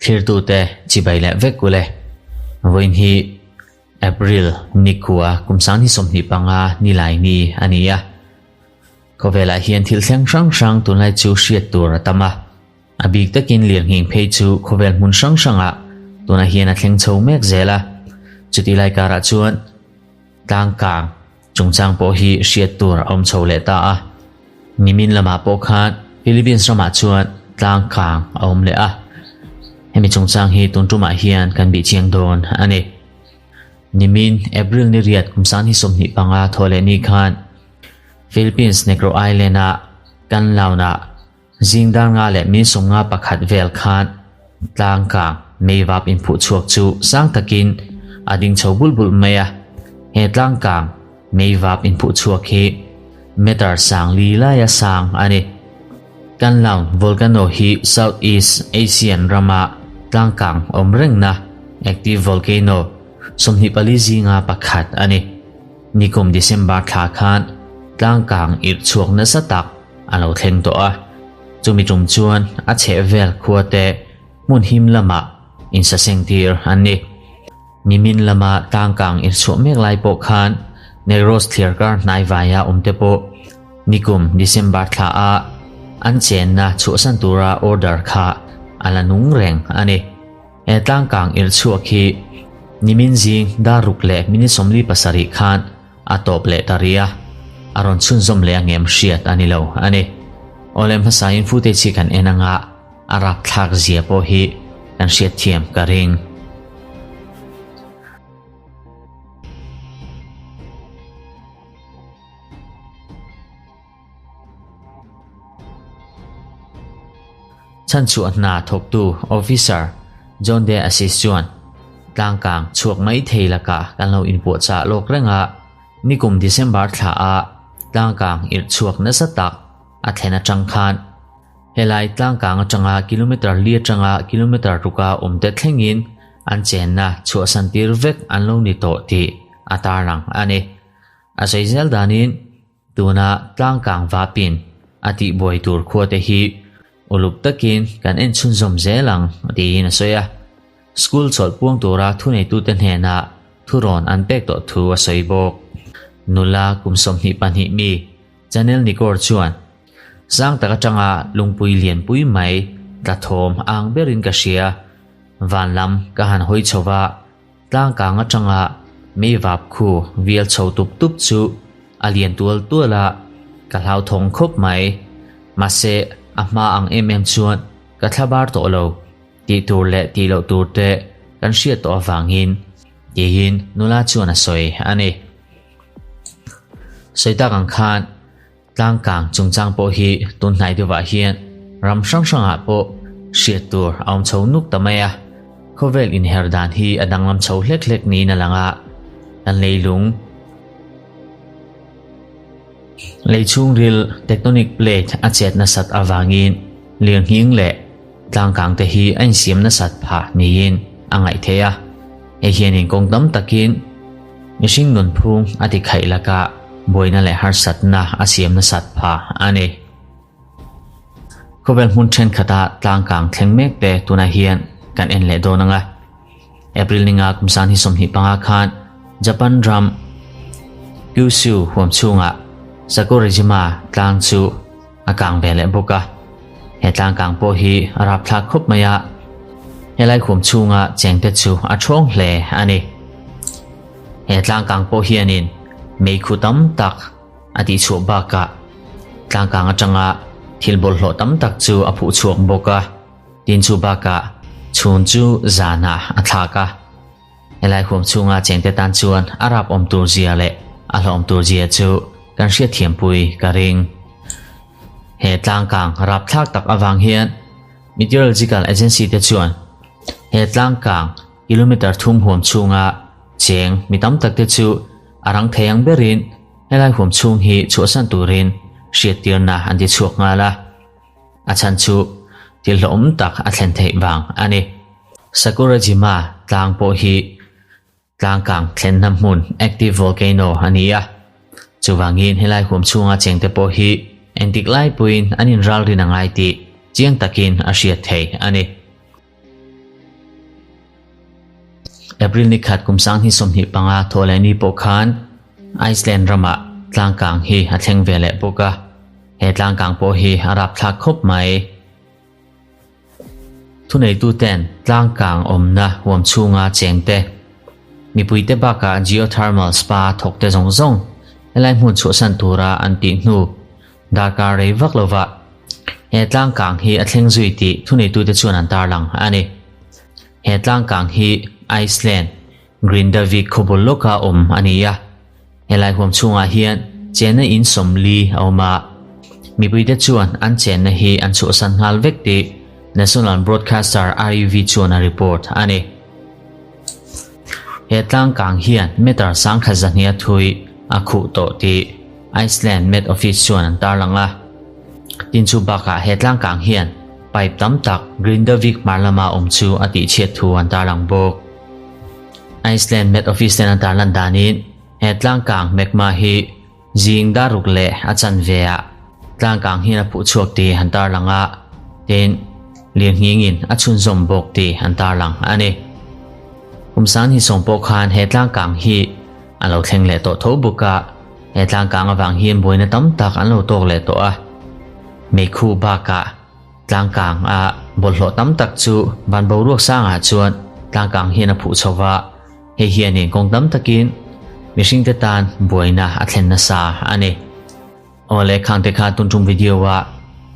Thlirtute chibai leh vek ule. Vawiin hi April nikhua kum 2025 nilai ni a ni a. Khawvelah hian thil thleng hrang hrang tunlai chu hriat tur a tam a. A bik takin lirnghing phei chu khawvel hmun hrang hrangah tunah hian a thleng chho mek zel a. Chutih lai karah chuan tlang kang chungchang pawh hi hriat tur a awm chho leh ta a. Nimin lamah pawh khan Philippines ramah chuan tlang kang a awm leh a. Hemi chungchang hi tun tumah hian kan bih chiang dawn a ni. Nimin April ni riat kum 2025 thawh leh ni khan Philippines Negro Island-a Canlaon-ah Zing dar nga leh min sawmnga pakhat vel khan tlang kang meivap inphuh chhuak chu sang takin a ding chho bulh bulh mai a. He tlang kang meivap inphuh chhuak hi meter sang li laia sang a ni. Kanlaon Volcano hi South East Asian rama tlang kang awm rengna active volcano 24 zinga pakhat a ni. Nikum December thla khan tlang kang irh chhuak nasa tak a lo thleng tawh a, chumi tum chuan a chheh vel khua te hmun him lamah insaseng tir an ni. Nimin lama tlang kang irh chhuah mek lai pawh khan Negros thliarkar hnai vaia awm te pawh nikum December thla a an chenna chhuahsan tura order kha a la nung reng a ni. He tlang kang irh chhuak hi nimin zing dar ruk leh minute 47 khan a tawp leh ta rih a, a rawn chhunzawm leh angem hriat a ni lo a ni. Awle hmasain footage hi kan en anga a rapthlak zia pawh hi kan hriatthiam ka ring. Chhanchhuah hna thawktu Officer John De Assis chuan tlangkang chhuak mai thei lakah kan lo inpuahchah lawk reng a, nikum December thla a tlangkang irh chhuak nasa tak a thlen atang khan helai tlangkang atanga kilometer li atanga kilometer ruka awm te thlengin an chenna chhuahsan tir vek an lo ni tawh tih a tarlang a ni. A sawi zel danin Tuna tlangkang vapin a tihbuai tur khuate hi uluk takin kan en chhunzawm zel ang tiin a sawi a. School chawlh puang tura thuneitute hnenah thurawn an pek tawh thu a sawi bawk. Nula kum 22 mi Chanel Nikor chuan, Sang tak atanga lungpui lianpui mai tla thawm ang berin ka hria. Van lam ka han hawi chho va. Tlangkang atanga mei vap khu vial chho tup tup chu a lian tual tual a, ka hlauthawng khawp mai. Mahse, a hma ang em em chuan ka thla bar tawh lo, tih tur leh tih loh tur te kan hriat tawh avangin, tiin nula chuan a sawi a ni. Sawi tak ang khan Tlangkang chungchang pawh hi tun hnai deuhah hian ram hrang hrangah pawh hriat tur a awm chho nuk ta mai a. Khawvel inher dan hi a danglam chho hlek hlek niin a lang a, kan leilung lei chhungril tectonic plate a chet nasat avangin lirnghing leh tlangkang te hi a insiam nasat phah niin a ngaih theih a. Hei hianin kawng tam takin mihring nunphung a ti khaih lakah buaina leh harsatna a siam nasat phah a ni. Khawvel hmun thenkhatah tlangkang thleng mek te tunah hian kan en leh dawn ang a. April ninga kum 2025 khan Japan ram Kyushu huam chhungah Sakurajima tlang chu a kang ve leh bawk a. He tlang kang pawh hi a rapthlak khawp mai a, helai huam chhunga chengte chu a thawng hle a ni. He tlang kang pawh hianin meikhu tam tak a tihchhuah bakah tlang kang atanga thil bawlhhlawh tam tak chu a phuh chhuak bawk a, tin chu bakah chhun chu zanah a thlak a. Helai huam chhunga chengte tan chuan a rap awm tur zia leh a hlawm tur zia chu kan hriatthiampui ka ring. He tlangkang rapthlak tak avang hian Meteorological Agency te chuan he tlangkang kilometer thum huam chhunga cheng mi tam tak te chu a rang thei ang berin helai huam chhung hi chhuahsan turin hriattirna an ti chhuak nghal a. A chhan chu thil hlawhawm tak a thlen theih vang a ni. Sakurajima tlang pawh hi tlangkang thlenna hmun active volcano a ni a. Chuvangin helai huam chhunga chengte pawh hi Engtik lai pawhin an inralrin a ngai tih chiang takin a hriat theih a ni. April ni khat kum 2025 thawhleh ni pawh khan Iceland ramah tlangkang hi a thleng ve leh bawk a, he tlangkang pawh hi a rapthlak khawp mai. Thuneituten tlangkang awmna huam chhunga chengte, mipuite bakah geothermal spa thawkte zawng zawng helai hmun chhuahsan tura an tih hnu darkar rei vak lovah he tlangkang hi a thleng zui tih thuneitute chuan an tarlang a ni. He tlangkang hi Iceland, Grindavik khawbul lawka awm a ni a. Helai huam chhungah hian chenna in 40 a awm a, mipuite chuan an chenna hi an chhuahsan nghal vek tih National Broadcaster RUV chuan a report a ni. He tlangkang hian meter 1200 thui a khuh tawh tih Iceland Met Office chuan an tarlang a. Tin chu bakah he tlangkang hian pipe tam tak Grindavik hmar lama awm chu a tihchhiat thu an tarlang bawk. Iceland Met Office ten an tarlan danin he tlangkang magma hi zing daruk leh a chanve ah tlangkang hian a phuh chhuak tih an tarlang a, tin lirnghingin a chhunzawm bawk tih an tarlang a ni. Kum 2010 pawh khan he tlangkang hi a lo thleng leh tawh tho bawk a, he tlangkang avang hian buaina tam tak an lo tawk leh tawh a, meikhu bakah Tlangkang a bawlhhlawh tam tak chu van boruak sangah chuan tlangkang hian a phuh chho va, hei hianin kawng tam takin mihringte tan buaina a thlen nasa a ni. Aw le khangte kha tun tum video a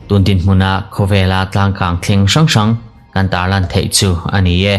tun dinhmuna khawvela tlangkang thleng hrang hrang kan tarlan theih chu a ni e.